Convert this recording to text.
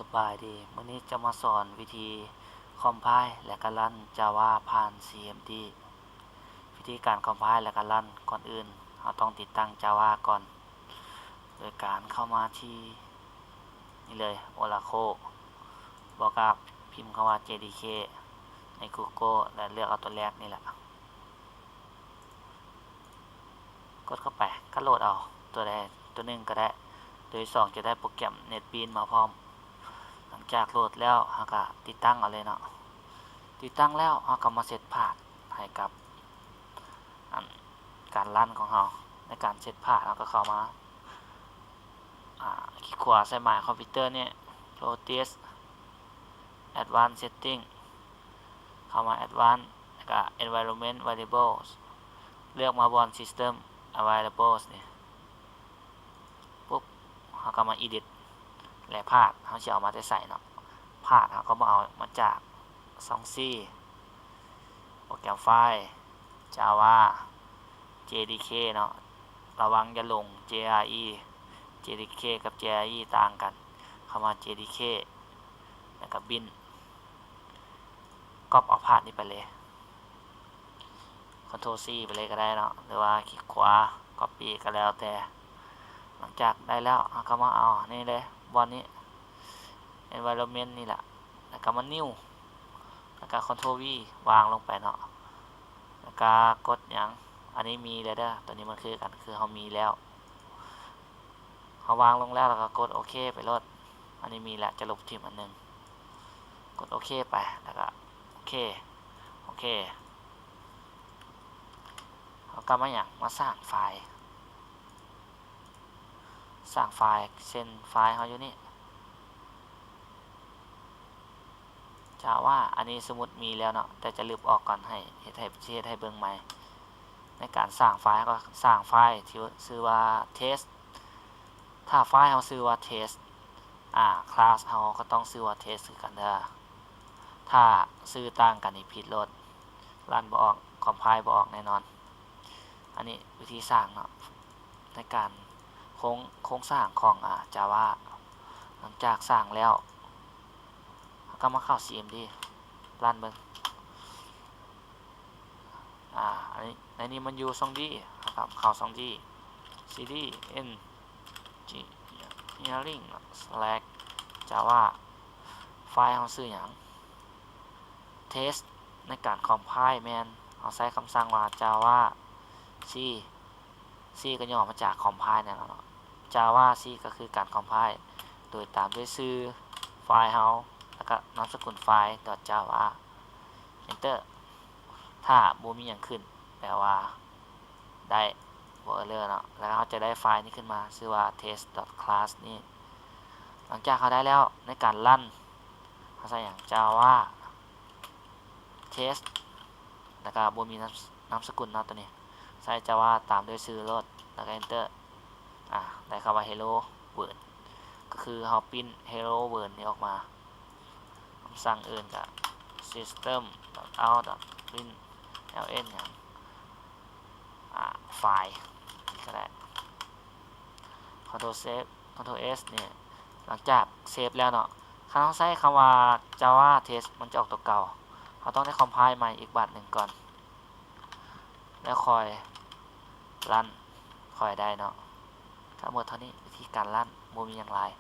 ສະບາຍດີ, ມື້ນີ້ຈະມາສອນວິທີຄອມໄພລ໌ ແລະ ກະຣັນ Java ຜ່ານ CMD. ວິທີການຄອມໄພລ໌ ແລະ ກະຣັນ, ກ່ອນອື່ນເຮົາຕ້ອງຕິດຕັ້ງ Java ກ່ອນ ໂດຍການເຂົ້າມາທີ່ນີ້ເລີຍ Oracle ບວກກັບພິມຄຳວ່າ JDK ໃນ Google ແລະ ເລືອກເອົາຕົວແລກນີ້ແຫຼະ. ກົດເຂົ້າໄປ ກະໂຫຼດເອົາຕົວໃດຕົວໜຶ່ງກະໄດ້ ໂດຍສອງຈະໄດ້ໂປຣແກຣມ NetBeans ມາພ້ອມ. ຫຼັງຈາກໂຫຼດແລ້ວ ເຮົາກະຕິດຕັ້ງເອົາເລີຍເນາະ. ຕິດຕັ້ງແລ້ວ ເຮົາກະມາເຊັດພາດໃຫ້ກັບ ອັນ ການຣັນຂອງເຮົາ. ໃນການເຊັດພາດ ເຮົາກະເຂົ້າມາ ອາ ຄລິກຂວາໃສ່ My Computer ນີ້ Properties, Advanced Setting ເຂົ້າມາ Advanced ແລ້ວກະ Environment Variables ເລືອກມາບ່ອນ System Variables ນີ້ ປຸບ ເຮົາກະມາ Edit ແລະ ພາດ ເຮົາຊິເອົາມາແຕ່ໃສເນາະ. ພາດເຮົາກະມາເອົາມາຈາກ ສອງສີ່ ໂປຣແກຣມໄຟລ໌ Java JDK ເນາະ. ລະວັງຢ່າຫຼົງ JRE, JDK ກັບ JRE ຕ່າງກັນ. ເຂົ້າມາ JDK ແລ້ວກະ Bin ກັອບເອົາພາດນີ້ໄປເລີຍ. Ctrl C ໄປເລີຍກະໄດ້ເນາະ ຫຼືວ່າຄລິກຂວາ Copy ກະແລ້ວແຕ່. ຫຼັງຈາກໄດ້ແລ້ວ ເຮົາກະມາເອົານີ້ເລີຍ ບ່ອນນີ້ Environment ນີ້ແຫຼະ ແລ້ວກະມາ New ແລ້ວກະ Ctrl V ວາງລົງໄປເນາະ. ແລ້ວກະກົດຫຍັງ ອັນນີ້ມີແລ້ວເດີ ໂຕນີ້ມັນຄືກັນ ຄືເຮົາມີແລ້ວ. ເຮົາວາງລົງແລ້ວ ແລ້ວກະກົດໂອເຄໄປໂລດ. ອັນນີ້ມີແລ້ວ ຈະລົບຖິ້ມອັນໜຶ່ງ. ກົດໂອເຄໄປ ແລ້ວກະໂອເຄ ໂອເຄ. ເຮົາກະມາຫຍັງ ມາສ້າງໄຟລ໌ ສ້າງໄຟລ໌ ເຊັ່ນ ໄຟລ໌ເຮົາຢູ່ນີ້ Java ອັນນີ້ສົມມຸດມີແລ້ວເນາະ ແຕ່ຈະລຶບອອກກ່ອນ ໃຫ້ເຮັດ ໃຫ້ ຊິເຮັດໃຫ້ເບິ່ງໃໝ່. ໃນການສ້າງໄຟລ໌ ເຮົາກະສ້າງໄຟລ໌ທີ່ຊື່ວ່າ Test. ຖ້າໄຟລ໌ເຮົາຊື່ວ່າ Test ອາ class ເຮົາກະຕ້ອງຊື່ວ່າ Test ຄືກັນເດີ. ຖ້າຊື່ຕ່າງກັນນີ້ຜິດໂລດ ຣັນບໍ່ອອກ ຄອມໄພລ໌ບໍ່ອອກແນ່ນອນ. ອັນນີ້ວິທີສ້າງເນາະ ໃນການໂຄງ ໂຄງສ້າງຂອງ ອາ Java. ຫຼັງຈາກສ້າງແລ້ວ ເຮົາກະມາເຂົ້າ CMD ຣັນເບິ່ງ. ອາ ອັນນີ້ ໃນນີ້ມັນຢູ່ຊ່ອງ D ເຮົາກະເຂົ້າຊ່ອງ D cd engineering slash java. ໄຟລ໌ເຮົາຊື່ຫຍັງ? Test. ໃນການຄອມໄພລ໌ແມ່ນເຮົາໃຊ້ຄຳສັ່ງວ່າ java c, c ກະຫຍໍ້ມາຈາກ compile ນັ້ນແຫຼະເນາະ. Java c ກະຄືການ compile ໂດຍຕາມດ້ວຍຊື່ໄຟລ໌ເຮົາ ແລ້ວກະນາມສະກຸນໄຟລ໌ java. Enter. ຖ້າບໍ່ມີຫຍັງຂຶ້ນ ແປວ່າໄດ້ ບໍ່ error ເນາະ. ແລ້ວເຮົາຈະໄດ້ໄຟລ໌ນີ້ຂຶ້ນມາ ຊື່ວ່າ test.class ນີ້. ຫຼັງຈາກເຮົາໄດ້ແລ້ວ ໃນການຣັນ ເຮົາໃສ່ຫຍັງ? Java test ແລ້ວກະບໍ່ມີນາມ ນາມສະກຸນເນາະ ໂຕນີ້ ໃສ່ java ຕາມດ້ວຍຊື່ໂລດ ແລ້ວກະ enter. ອາ ໄດ້ຄຳວ່າ hello world ກະຄືເຮົາ print hello world ນີ້ອອກມາ. ຄຳສັ່ງອື່ນກະ system.out.println ຫຍັງ ອາ ໄຟລ໌ນີ້ກະໄດ້. Ctrl save Ctrl S ນີ້ ຫຼັງຈາກ save ແລ້ວເນາະ ຄັນເຮົາໃຊ້ຄຳວ່າ java test ມັນຈະອອກຕົວເກົ່າ. ເຮົາຕ້ອງໄດ້ compile ໃໝ່ອີກບາດໜຶ່ງກ່ອນ ແລ້ວຄ່ອຍຣັນ ຄ່ອຍໄດ້ເນາະ. ທັງໝົດເທົ່ານີ້ ວິທີການຣັນ ບໍ່ມີຫຍັງຫຼາຍ.